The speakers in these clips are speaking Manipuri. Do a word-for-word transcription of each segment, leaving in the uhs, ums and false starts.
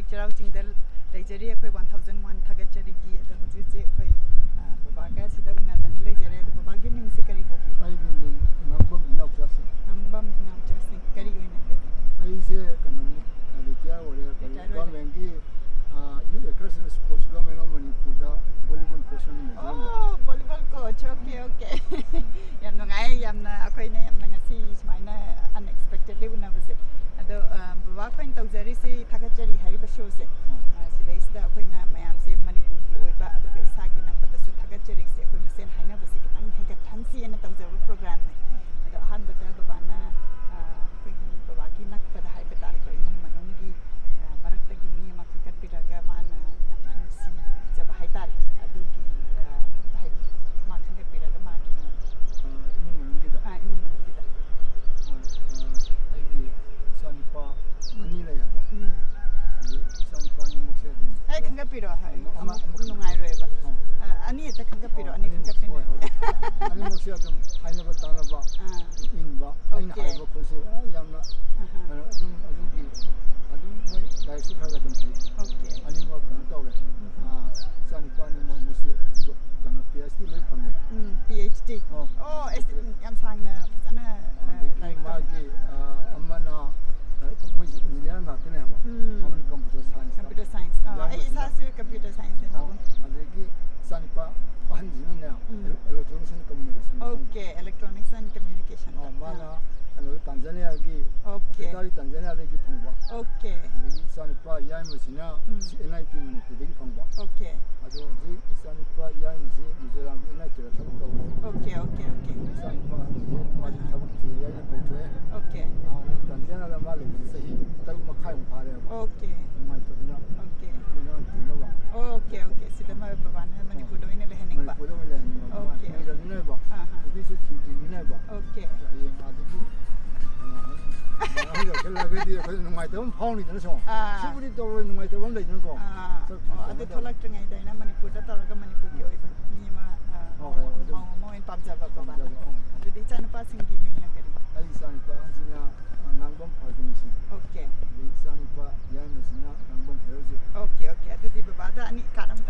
ꯆꯩꯔꯥꯎ ꯆꯤꯡꯗ ꯂꯩꯖꯔꯤ ꯑꯩꯈꯣꯏ ꯋꯥꯟ ꯊꯥꯎꯖꯟ ꯋꯥꯟ ꯊꯥꯒꯠꯆꯔꯤꯒꯤ꯫ ꯑꯗꯣ ꯍꯧꯖꯤꯛ ꯍꯧꯖꯤꯛ ꯑꯩꯈꯣꯏ, ꯑ, ꯕꯕꯥꯒ ꯁꯤꯗ ꯎꯅꯗꯅ ꯂꯩꯖꯔꯦ꯫ ꯑꯗꯣ ꯕꯕꯥꯒꯤ ꯃꯤꯡꯁꯤ ꯀꯔꯤ ꯀꯧꯕꯤꯕ? ꯑꯩꯒꯤ ꯃꯤꯡ ꯉꯥꯡꯕꯝ ꯏꯅꯥꯎ ꯆꯥꯁꯤꯡ꯫ ꯉꯥꯡꯕꯝ ꯏꯅꯥꯎ ꯆꯥꯁꯤꯡ꯫ ꯀꯔꯤ ꯑꯣꯏꯅ ꯂꯩꯕꯤꯕ? ꯑꯩꯁꯦ ꯀꯩꯅꯣꯅꯤ, ꯔꯤꯇꯥꯌꯔ ꯑꯣꯏꯔꯦ꯫ ꯑꯩꯈꯣꯏ ꯔꯤꯇꯥꯌꯔ ꯑꯣꯏꯔꯦ꯫ ꯒꯚꯔꯟꯃꯦꯟꯒꯤ, ꯑ, ꯌꯨꯠ acres and sports government of ꯃꯅꯤꯄꯨꯔꯗ ꯚꯣꯂꯤꯕꯣꯜ ꯀꯣꯆ ꯑꯣꯏꯅ ꯂꯩꯖꯔꯝꯕ꯫ ꯑꯣ, ꯚꯣꯂꯤꯕꯣꯜ ꯀꯣꯆ꯫ Okay, okay. ꯌꯥꯝ ꯅꯨꯡꯉꯥꯏ, ꯌꯥꯝꯅ ꯑꯩꯈꯣꯏꯅ ꯌꯥꯝꯅ ꯉꯁꯤ ꯁꯨꯃꯥꯏꯅ unexpectedly ꯎꯅꯕꯁꯦ꯫ ꯑꯗꯣ, ꯑ, ꯕꯕꯥ, ꯑꯩꯈꯣꯏꯅ ꯇꯧꯖꯔꯤꯁꯤ ꯊꯥꯒꯠꯆꯔꯤ ꯍꯥꯏꯔꯤꯕ ꯁꯣꯁꯦ꯫ ꯎꯝ꯫ ꯑ, ꯁꯤꯗꯩꯁꯤꯗ ꯑꯩꯈꯣꯏꯅ ꯃꯌꯥꯝꯁꯦ ꯃꯅꯤꯄꯨꯔꯒꯤ ꯑꯣꯏꯕ ꯑꯗꯨꯒ ꯏꯁꯥꯒꯤ ꯅꯛꯄꯗꯁꯨ ꯊꯥꯒꯠꯆꯔꯤꯁꯦ ꯑꯩꯈꯣꯏ ꯃꯁꯦꯟ ꯍꯥꯏꯅꯕꯁꯦ ꯈꯤꯇꯪ ꯍꯦꯟꯒꯠꯍꯟꯁꯤꯑꯅ ꯇꯧꯖꯕ ꯄ꯭ꯔꯣꯒ꯭ꯔꯥꯝꯅꯦ꯫ ꯑꯗꯣ ꯑꯍꯥꯟꯕꯗ ꯕꯕꯥꯅ, ꯑ, ꯑꯩꯈꯣꯏꯒꯤ ꯕꯕꯥꯒꯤ ꯅꯛꯄꯗ ꯍꯥꯏꯕ ꯇꯥꯔꯦꯀꯣ, ꯏꯃꯨꯡ ꯃꯅꯨꯡꯒꯤ, ꯑ, ꯃꯔꯛꯇꯒꯤ ꯃꯤ ꯑꯃ ꯈꯟꯒꯠꯄꯤꯔꯒ ꯃꯥꯅ ꯌꯥꯝꯅ ꯅꯨꯡꯁꯤꯖꯕ ꯍꯥꯏꯇꯥꯔꯦ, ꯑꯗꯨꯒꯤ, ꯑ, ꯑꯝꯇ ꯍꯥꯏꯕꯤꯌꯨ꯫ ꯃꯥ ꯈꯟꯒꯠꯄꯤꯔꯒ ꯃꯥꯒꯤ ꯃꯔꯝꯗ꯫ ꯑ, ꯏꯃꯨꯡ ꯃꯅꯨꯡꯒꯤꯗ? ꯑ, ꯏꯃꯨꯡ ꯃꯅꯨꯡꯒꯤꯗ꯫ ꯍꯣꯏ, ꯑ, ꯑꯩꯒꯤ ꯏꯆꯥꯅꯨꯄꯥ ꯎꯝ꯫ ꯑꯅꯤ ꯂꯩ ꯍꯥꯏꯕ꯫ ꯎꯝ꯫ ꯑꯗꯨ ꯏꯆꯥꯅꯨꯄꯥ ꯑꯅꯤꯃꯛꯁꯦ ꯑꯗꯨꯝ ꯑꯩ ꯈꯟꯒꯠꯄꯤꯔꯣ, ꯑꯃ, ꯑꯃꯨꯛ ꯑꯃ ꯅꯨꯡꯉꯥꯏꯔꯣꯏꯕ꯫ ꯑ꯫ ꯑ, ꯑꯅꯤ ꯍꯦꯛꯇ ꯈꯟꯒꯠꯄꯤꯔꯣ, ꯑꯣ, ꯑꯅꯤ ꯑꯅꯤꯃꯛ, ꯈꯟꯒꯠꯄꯤꯔꯣ꯫ ꯍꯣꯏ, ꯍꯣꯏ꯫ ꯑꯅꯤꯃꯛꯁꯦ ꯑꯗꯨꯝ ꯍꯥꯏꯅꯕ ꯇꯥꯅꯕ ꯑꯥ꯫ ꯏꯟꯕ, ꯑꯩꯅ ꯑꯣꯀꯦ꯫ ꯍꯥꯏꯕ ꯄꯣꯠꯁꯦ, ꯑ, ꯌꯥꯝꯅ ꯑꯍꯥ꯫ ꯀꯩꯅꯣ, ꯑꯗꯨꯝ ꯑꯗꯨꯒꯤ ꯑꯗꯨꯝ ꯃꯣꯏ ꯂꯥꯏꯔꯤꯛꯁꯨ ꯈꯔ ꯈꯔ ꯑꯗꯨꯝ ꯍꯩ꯫ ꯑꯣꯀꯦ꯫ ꯑꯅꯤꯃꯛ ꯀꯩꯅꯣ ꯇꯧꯔꯦ꯫ ꯎꯝ꯫ ꯑ, ꯏꯆꯥꯅꯨꯄꯥ ꯑꯅꯤꯃꯛ ꯃꯣꯏꯁꯦ ꯗꯣ-, ꯀꯩꯅꯣ, ꯄꯤ ꯑꯩꯆ ꯗꯤ ꯂꯣꯏ ꯐꯪꯉꯦ꯫ ꯎꯝ, ꯄꯤ ꯑꯩꯆ ꯗꯤ꯫ ꯑꯣ꯫ ꯑꯣ, ꯑꯦꯁ-, ꯌꯥꯝ ꯁꯥꯡꯅ ꯐꯖꯅ, ꯑ, ꯑꯗꯒꯤ ꯂꯥꯏꯔꯤꯛ ꯃꯥꯒꯤ, ꯇꯝꯃꯦ꯫ ꯑ, ꯑꯃꯅ, ꯑ, ꯃꯣꯏꯁꯦ ꯏꯟꯖꯤꯅꯤꯌꯥꯔ ꯉꯥꯛꯇꯅꯦ ꯍꯥꯏꯕ꯫ ꯎꯝ꯫ ꯑꯃꯅ ꯀꯝꯄ꯭ꯌꯨꯇꯔ ꯁꯥꯏꯟꯁꯇ꯫ Computer science. ꯑ, ꯑꯩ ꯌꯥꯝꯕꯁꯤꯅ ꯏꯁꯥꯁꯨ ꯀꯝꯄ꯭ꯌꯨꯇꯔ ꯁꯥꯏꯟꯁꯅꯦ, ꯑꯣ, ꯄꯥꯕꯨꯡ꯫ ꯑꯗꯒꯤ ꯏꯆꯥꯅꯨꯄꯥ ꯑꯍꯟꯁꯤꯅꯅꯦ, ꯎꯝ꯫ ꯏꯂꯦꯛ-, ꯏꯂꯦꯛꯇ꯭ꯔꯣꯅꯤꯛꯁ ꯑꯦꯟ ꯀꯝꯃ꯭ꯌꯨꯅꯤꯀꯦꯁꯟꯗ ꯑꯣꯀꯦ, ꯐꯪꯉꯦ꯫ ꯏꯂꯦꯛꯇ꯭ꯔꯣꯅꯤꯛꯁ ꯑꯦꯟ ꯀꯝꯃ꯭ꯌꯨꯅꯤꯀꯦꯁꯟꯗ꯫ ꯑ, ꯃꯥꯅ ꯑꯥ꯫ ꯀꯩꯅꯣꯗ ꯇꯥꯟꯖꯥꯅꯤꯌꯥꯒꯤ, ꯑꯣꯀꯦ꯫ ꯑꯐ꯭ꯔꯤꯀꯥꯒꯤ ꯇꯥꯟꯖꯥꯅꯤꯌꯥꯗꯒꯤ ꯐꯪꯕ꯫ ꯑꯣꯀꯦ꯫ ꯑꯗꯒꯤ ꯏꯆꯥꯅꯨꯄꯥ ꯌꯥꯏꯃꯁꯤꯅ ꯎꯝ꯫ ꯁꯤ ꯑꯦꯟ ꯑꯥꯏ ꯇꯤ ꯃꯅꯤꯄꯨꯔꯗꯒꯤ ꯐꯪꯕ꯫ ꯑꯣꯀꯦ꯫ ꯑꯗꯣ ꯍꯧꯖꯤꯛ ꯏꯆꯥꯅꯨꯄꯥ ꯌꯥꯏꯃꯁꯤ ꯃꯤꯖꯣꯔꯥꯝꯒꯤ ꯑꯦꯟ ꯑꯥꯏ ꯇꯤꯗ ꯊꯕꯛ ꯇꯧꯔꯦ꯫ Okay, okay, okay. ꯏꯆꯥꯅꯨꯄꯥ ꯑꯍꯟꯁꯤ ꯃꯥꯁꯤ ꯑꯥ꯫ ꯊꯕꯛ ꯊꯤꯔꯤ ꯍꯥꯏꯅ ꯀꯧꯊꯣꯛꯑꯦ꯫ ꯑꯣꯀꯦ꯫ ꯑꯥ, ꯇꯥꯟꯖꯥꯅꯤꯌꯥꯗ ꯃꯥ ꯂꯩꯕꯁꯤ ꯆꯍꯤ ꯇꯔꯨꯛ ꯃꯈꯥꯏꯃꯨꯛ ꯐꯥꯔꯦꯕ꯫ ꯑꯣꯀꯦ꯫ ꯅꯨꯡꯉꯥꯏꯇꯗꯅ ꯑꯣꯀꯦ꯫ ꯂꯣꯏꯅ ꯊꯤꯅꯕ꯫ Okay, okay. ꯁꯤꯗ ꯃꯥ ꯕꯕꯥꯅ ꯃꯅꯤꯄꯨꯔꯗ ꯑꯣꯏꯅ ꯂꯩꯍꯟꯅꯤꯡꯕ꯫ ꯃꯅꯤꯄꯨꯔꯗ ꯑꯣꯏꯅ ꯂꯩꯍꯟꯅꯤꯡꯕ꯫ ꯃꯥ ꯑꯣꯀꯦ, ꯑꯣꯀꯦ꯫ ꯀꯨꯏꯔꯕꯅꯤꯅꯕ꯫ ꯑꯥ, ꯑꯥ꯫ ꯅꯨꯄꯤꯁꯨ ꯊꯤꯗ꯭ꯔꯤꯕꯅꯤꯅꯕ꯫ ꯑꯣꯀꯦ꯫ ꯍꯌꯦꯡ ꯑꯥꯗꯒꯤ, ꯑ, ꯑꯍꯟ ꯌꯧꯁꯜꯂꯛꯑꯒꯗꯤ ꯑꯩꯈꯣꯏ ꯅꯨꯡꯉꯥꯏꯇꯕ ꯑꯃ ꯐꯥꯎꯅꯤꯗꯅ ꯁꯨꯝ꯫ ꯑꯥ꯫ ꯁꯤꯕꯨꯗꯤ ꯇꯧꯔꯣꯏ, ꯅꯨꯡꯉꯥꯏꯇꯕ ꯑꯃ ꯂꯩꯗꯅꯀꯣ꯫ ꯑꯥ꯫ ꯁꯛ ꯑꯣ, ꯑꯗꯨ ꯊꯤꯖꯅꯗꯕ꯫ ꯊꯣꯛꯂꯛꯇ꯭ꯔꯤꯉꯩꯗ ꯑꯩꯅ ꯃꯅꯤꯄꯨꯔꯗ ꯇꯧꯔꯒ ꯃꯅꯤꯄꯨꯔꯒꯤ ꯑꯣꯏꯕ ꯃꯤ ꯑꯃ, ꯑ, ꯍꯣꯏ, ꯍꯣꯏ, ꯑꯗꯨꯝ ꯃꯧ ꯑꯃ ꯑꯣꯏꯅ ꯄꯥꯝꯖꯕ ꯕꯕꯥꯅ꯫ ꯄꯥꯝꯖꯕ, ꯑꯣ꯫ ꯑꯗꯨꯗꯤ ꯏꯆꯥꯅꯨꯄꯥꯁꯤꯡꯒꯤ ꯃꯤꯡꯅ ꯀꯔꯤ? ꯑꯩ ꯏꯆꯥꯅꯨꯄꯥ ꯑꯍꯟꯁꯤꯅ, ꯑ, ꯉꯥꯡꯕꯝ ꯐꯥꯜꯒꯨꯅꯤꯁꯤ꯫ ꯑꯣꯀꯦ꯫ ꯑꯗꯩ ꯏꯆꯥꯅꯨꯄꯥ ꯌꯥꯏꯃꯁꯤꯅ ꯉꯥꯡꯕꯝ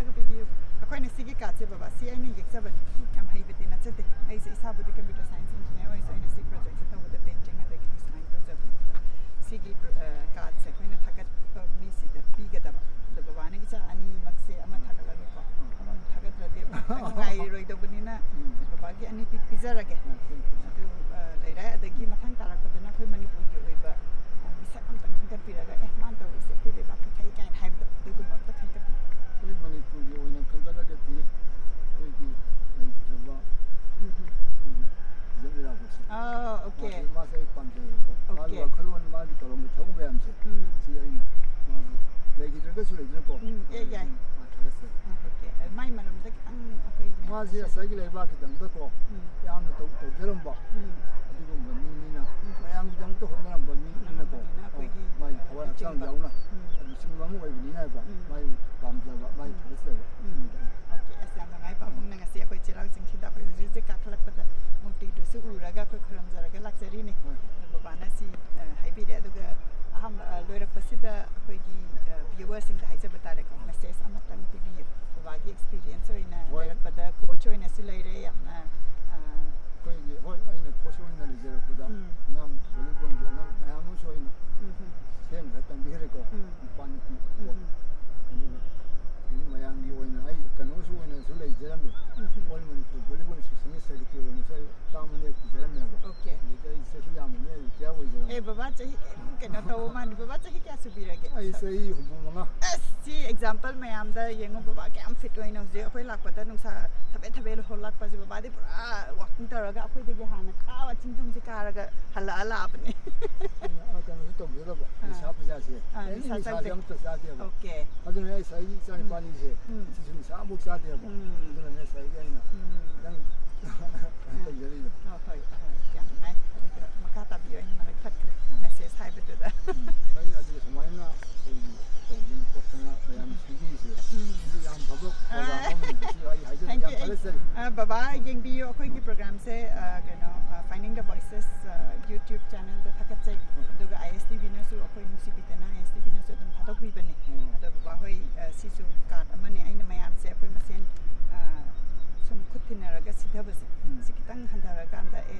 ꯆꯕꯅꯤ꯫ ꯌꯥꯝ ꯍꯩꯕꯗꯤ ꯅꯠꯆꯗꯦ꯫ ꯑꯩꯁꯦ ꯏꯁꯥꯕꯨꯗꯤ computer science engineer ꯑꯣꯏꯖꯩ꯫ ꯑꯩꯅ ꯁꯤ project ꯁꯦ ꯇꯧꯕꯗ painting ꯑꯗꯒꯤ ꯁꯨꯃꯥꯏꯅ ꯇꯧꯖꯕꯅꯤ꯫ ꯁꯤꯒꯤ ꯄ꯭ꯔ-, ꯑ, card ꯁꯦ ꯑꯩꯈꯣꯏꯅ ꯊꯥꯒꯠꯄ ꯃꯤꯁꯤꯗ ꯄꯤꯒꯗꯕ꯫ ꯑꯗꯣ ꯕꯕꯥꯅ ꯏꯆꯥ ꯑꯅꯤꯃꯛꯁꯦ ꯑꯃ ꯊꯥꯒꯠꯂꯒꯀꯣ, ꯑꯃꯃꯨꯛ ꯊꯥꯒꯠꯇ꯭ꯔꯗꯤ ꯑꯃꯨꯛ ꯅꯨꯡꯉꯥꯏꯔꯣꯏꯗꯕꯅꯤꯅ ꯎꯝ꯫ ꯕꯕꯥꯒꯤ ꯑꯅꯤ ꯄꯤ-, ꯄꯤꯖꯔꯒꯦ꯫ ꯎꯝ, ꯎꯝ, ꯎꯝ꯫ ꯑꯗꯨ, ꯑ, ꯂꯩꯔꯦ꯫ ꯑꯗꯒꯤ ꯃꯊꯪ ꯇꯥꯔꯛꯄꯗꯅ ꯑꯩꯈꯣꯏ ꯃꯅꯤꯄꯨꯔꯒꯤ ꯑꯣꯏꯕ, ꯑ, ꯃꯤꯁꯛ ꯑꯝꯇꯪ ꯈꯟꯒꯠꯄꯤꯔꯒ, "ꯑꯦ, ꯃꯥꯅ ꯇꯧꯔꯤꯁꯦ ꯑꯩꯈꯣꯏ ꯂꯩꯕꯥꯛꯀꯤ ꯐꯩ" ꯀꯥꯏꯅ ꯍꯥꯏꯕꯗꯣ, ꯑꯗꯨꯒꯨꯝꯕ ꯑꯝꯇ ꯈꯟꯒꯠꯄꯤꯌꯨ꯫ ꯑꯩꯈꯣꯏ ꯃꯅꯤꯄꯨꯔꯒꯤ ꯑꯣꯏꯅ ꯈꯟꯒꯠꯂꯒꯗꯤ ꯑꯩꯈꯣꯏꯒꯤ ꯂꯩꯈꯤꯗ꯭ꯔꯕ ꯎꯝ꯫ ꯑꯩꯈꯣꯏꯒꯤ ꯏꯖꯝ ꯏꯔꯥꯕꯣꯠꯁꯦ꯫ ꯑꯥ, okay꯫ ꯃꯥꯁꯦ, ꯃꯥꯁꯦ ꯑꯩ ꯄꯥꯝꯖꯩꯌꯦꯕꯀꯣ꯫ ꯃꯥꯒꯤ okay꯫ ꯋꯥꯈꯜꯂꯣꯟ, ꯃꯥꯒꯤ ꯇꯧꯔꯝꯕ ꯊꯕꯛ ꯃꯌꯥꯝꯁꯦ ꯎꯝ꯫ ꯁꯤ ꯑꯩꯅ ꯃꯥꯒꯤ ꯂꯩꯈꯤꯗ꯭ꯔꯒꯁꯨ ꯂꯩꯗꯅꯀꯣ꯫ ꯎꯝ, ꯑꯦ, ꯌꯥꯏ꯫ ꯃꯥ ꯊꯥꯒꯠꯆꯔꯤ꯫ ꯑꯥ, okay꯫ ꯑ, ꯃꯥꯏ ꯃꯔꯝꯗ ꯈꯤꯇꯪ ꯑꯩꯈꯣꯏ ꯃꯥꯁꯦ ꯃꯌꯥꯝꯁꯨ ꯉꯁꯥꯏꯒꯤ ꯂꯩꯕꯥꯛꯀꯤꯗꯃꯛꯇꯀꯣ ꯎꯝ꯫ ꯌꯥꯝꯅ ꯇꯧ-, ꯇꯧꯖꯔꯝꯕ ꯎꯝ꯫ ꯑꯗꯨꯒꯨꯝꯕ ꯃꯤꯅꯤꯅ ꯎꯝ꯫ ꯃꯌꯥꯝꯒꯤꯗꯃꯛꯇ ꯍꯣꯠꯅꯔꯝꯕ ꯃꯤꯅꯤꯅꯀꯣ꯫ ꯍꯣꯠꯅꯔꯝꯕꯅꯤꯅ ꯑꯩꯈꯣꯏꯒꯤ, ꯃꯥꯒꯤ ꯑ, ꯊꯋꯥꯏ ꯍꯛꯆꯥꯡ ꯂꯨꯆꯤꯡꯕ꯫ ꯌꯥꯎꯅ ꯎꯝ꯫ ꯑꯗꯨ ꯂꯨꯆꯤꯡꯕ ꯑꯃ ꯑꯣꯏꯕꯅꯤꯅꯀꯣ꯫ ꯎꯝ꯫ ꯃꯥꯒꯤ ꯄꯥꯝꯖꯕ, ꯃꯥꯒꯤ ꯎꯝ꯫ ꯊꯥꯒꯠꯆꯕ꯫ ꯎꯝ꯫ ꯑꯣꯀꯦ, ꯑꯁ, ꯌꯥꯝ ꯅꯨꯡꯉꯥꯏ ꯄꯥꯕꯨꯡꯅ ꯉꯁꯤ ꯑꯩꯈꯣꯏ ꯆꯩꯔꯥꯎ ꯆꯤꯡꯁꯤꯗ ꯑꯩꯈꯣꯏ ꯍꯧꯖꯤꯛ ꯍꯧꯖꯤꯛ ꯀꯥꯈꯠꯂꯛꯄꯗ ꯃꯨꯔꯇꯤꯗꯨꯁꯨ ꯎꯔꯒ ꯑꯩꯈꯣꯏ ꯈꯨꯔꯨꯝꯖꯔꯒ ꯂꯥꯛꯆꯔꯤꯅꯤ꯫ ꯍꯣꯏ꯫ ꯑꯗꯣ ꯕꯕꯥꯅ ꯁꯤ, ꯑ, ꯍꯥꯏꯕꯤꯔꯦ꯫ ꯑꯗꯨꯒ ꯑꯍꯥꯟꯕ, ꯑ, ꯂꯣꯏꯔꯛꯄꯁꯤꯗ ꯑꯩꯈꯣꯏꯒꯤ, ꯑ, viewer ꯁꯤꯡꯗ ꯍꯥꯏꯖꯕ ꯇꯥꯔꯦꯀꯣ, message ꯑꯃꯇꯪ ꯄꯤꯕꯤꯌꯨ꯫ ꯕꯕꯥꯒꯤ experience ꯑꯣꯏꯅ ꯍꯣꯏ꯫ ꯂꯩꯔꯛꯄꯗ coach ꯑꯣꯏꯅꯁꯨ ꯂꯩꯔꯦ, ꯌꯥꯝꯅ, ꯑ, ꯑꯩꯈꯣꯏꯒꯤ, ꯍꯣꯏ, ꯑꯩꯅ coach ꯑꯣꯏꯅ ꯂꯩꯖꯔꯛꯄꯗ ꯎꯝ꯫ ꯑꯉꯥꯡ volleyball ꯒꯤ ꯑꯉꯥꯡ ꯃꯌꯥꯝ ꯑꯃꯁꯨ ꯑꯩꯅ ꯎꯝ ꯍꯝ꯫ ꯁꯦꯝꯈ꯭ꯔꯦ, ꯇꯝꯕꯤꯈ꯭ꯔꯦꯀꯣ꯫ ꯎꯝ꯫ ꯅꯨꯄꯥ ꯅꯨꯄꯤ ꯎꯝ ꯀꯣ꯫ ꯍꯝ꯫ ꯑꯗꯨꯒ ꯑꯩꯒꯤ ꯃꯌꯥꯝꯒꯤ ꯑꯣꯏꯅ ꯑꯩ ꯀꯩꯅꯣꯁꯨ ꯑꯣꯏꯅꯁꯨ ꯂꯩꯖꯔꯝꯃꯤ꯫ ꯎꯝ ꯍꯝ꯫ All Manipur Volleyball Association ꯒꯤ secretary ꯑꯣꯏꯅꯁꯨ ꯑꯩ ꯇꯥꯝ ꯑꯅꯤꯔꯛ ꯄꯨꯖꯔꯝꯃꯦꯕ꯫ ꯑꯣꯀꯦ꯫ ꯍꯧꯖꯤꯛꯇꯤ ꯑꯩ ꯆꯍꯤ ꯌꯥꯝꯃꯕꯅꯤꯅ retire ꯑꯣꯏꯖꯔꯝꯃꯦ꯫ ꯑꯦ, ꯕꯕꯥ ꯆꯍꯤ ꯀꯩꯅꯣ ꯇꯧꯕ ꯃꯥꯜꯂꯤ꯫ ꯕꯕꯥ ꯆꯍꯤ ꯀꯌꯥ ꯁꯨꯕꯤꯔꯒꯦ? ꯑꯩ ꯆꯍꯤ ꯍꯨꯝꯐꯨ ꯃꯉꯥ꯫ ꯑꯁ, ꯁꯤ example ꯃꯌꯥꯝꯗ ꯌꯦꯡꯉꯨ, ꯕꯕꯥ ꯀꯌꯥꯝ fit ꯑꯣꯏꯅ ꯍꯧꯖꯤꯛ ꯑꯩꯈꯣꯏ ꯂꯥꯛꯄꯗ ꯅꯨꯡꯁꯥ ꯊꯕꯦꯠ ꯊꯕꯦꯠ ꯍꯣꯜꯂꯛꯄꯁꯦ, ꯕꯕꯥꯗꯤ ꯄꯨꯔꯥ walking ꯇꯧꯔꯒ ꯑꯩꯈꯣꯏꯗꯒꯤ ꯍꯥꯟꯅ ꯀꯥꯕ ꯆꯤꯡꯗꯨꯝꯁꯦ ꯀꯥꯔꯒ ꯍꯜꯂꯛꯑ ꯂꯥꯛꯑꯕꯅꯦ꯫ ꯑꯩꯅ, ꯑ, ꯀꯩꯅꯣꯁꯨ ꯇꯧꯖꯗꯕ, ꯑꯥ꯫ ꯅꯤꯁꯥ ꯄꯨꯁꯥꯁꯦ꯫ ꯑꯥ, ꯑꯩ ꯅꯤꯁꯥ ꯅꯤꯁꯥꯁꯦ ꯆꯥꯗꯦ꯫ ꯑꯝꯇ ꯆꯥꯗꯦꯕ꯫ ꯑꯣꯀꯦ꯫ ꯑꯗꯨꯅ ꯑꯩ ꯉꯁꯥꯏꯒꯤ ꯏꯆꯥ ꯎꯝ꯫ ꯅꯤꯄꯥꯅꯤꯁꯦ ꯎꯝ꯫ ꯁꯤꯁꯨ ꯅꯤꯁꯥ ꯑꯃꯐꯥꯎ ꯆꯥꯗꯦꯕ꯫ ꯎꯝ꯫ ꯑꯗꯨꯅꯅꯦ ꯉꯁꯥꯏꯒꯤ ꯑꯩꯅ ꯎꯝ꯫ ꯈꯤꯇꯪ ꯀꯩꯅꯣ ꯇꯧꯖꯔꯤꯗꯣ꯫ ꯑꯣ, ꯍꯣꯏ, ꯍꯣꯏ, ꯌꯥꯝ ꯅꯨꯡꯉꯥꯏ꯫ ꯑꯗꯨꯒ ꯃꯈꯥ ꯇꯥꯕꯤꯌꯨ, ꯑꯩꯅ ꯃꯔꯛ ꯊꯠꯈ꯭ꯔꯦ꯫ ꯎꯝ꯫ Message ꯍꯥꯏꯕꯗꯨꯗ꯫ ꯎꯝ꯫ ꯑꯩ ꯑꯗꯨꯒ ꯁꯨꯃꯥꯏꯅ ꯑꯩꯈꯣꯏꯒꯤ ꯇꯧꯗꯅ ꯈꯣꯠꯇꯅ ꯃꯌꯥꯝ ꯁꯤꯟꯕꯤꯔꯤꯁꯦ꯫ ꯎꯝ꯫ ꯁꯤꯁꯨ ꯌꯥꯝ ꯐꯕ ꯑꯥ꯫ Program ꯑꯃꯅꯤ꯫ ꯁꯤꯁꯨ ꯑꯩ ꯍꯥꯏꯖꯅꯤꯡꯉꯤ꯫ Thank ꯌꯥꯝ you꯫ ꯑꯩ, ꯊꯥꯒꯠꯆꯔꯤ꯫ ꯑ, ꯕꯕꯥ, ꯌꯦꯡꯕꯤꯌꯨ ꯑꯩꯈꯣꯏꯒꯤ ꯎꯝ꯫ Program ꯁꯦ, ꯑ, ꯀꯩꯅꯣ, ꯑ, Finding the Voices, ꯑ, YouTube channel ꯗ ꯊꯥꯒꯠꯆꯩ꯫ ꯎꯝ꯫ ꯑꯗꯨꯒ ISTV ꯅꯁꯨ ꯑꯩꯈꯣꯏ ꯅꯨꯡꯁꯤꯕꯤꯗꯅ ISTV ꯅꯁꯨ ꯑꯗꯨꯝ ꯊꯥꯗꯣꯛꯄꯤꯕꯅꯦ꯫ ꯎꯝ꯫ ꯑꯗꯣ ꯕꯕꯥ ꯍꯣꯏ, ꯑ, ꯁꯤꯁꯨ card ꯑꯃꯅꯦ꯫ ꯑꯩꯅ ꯃꯌꯥꯝꯁꯦ ꯑꯩꯈꯣꯏ ꯃꯁꯦꯟ, ꯑ, ꯁꯨꯝ ꯍꯟꯊꯕꯁꯦ, ꯁꯤ ꯈꯤꯇꯪ ꯍꯟꯊꯔꯀꯥꯟꯗ ꯑꯦ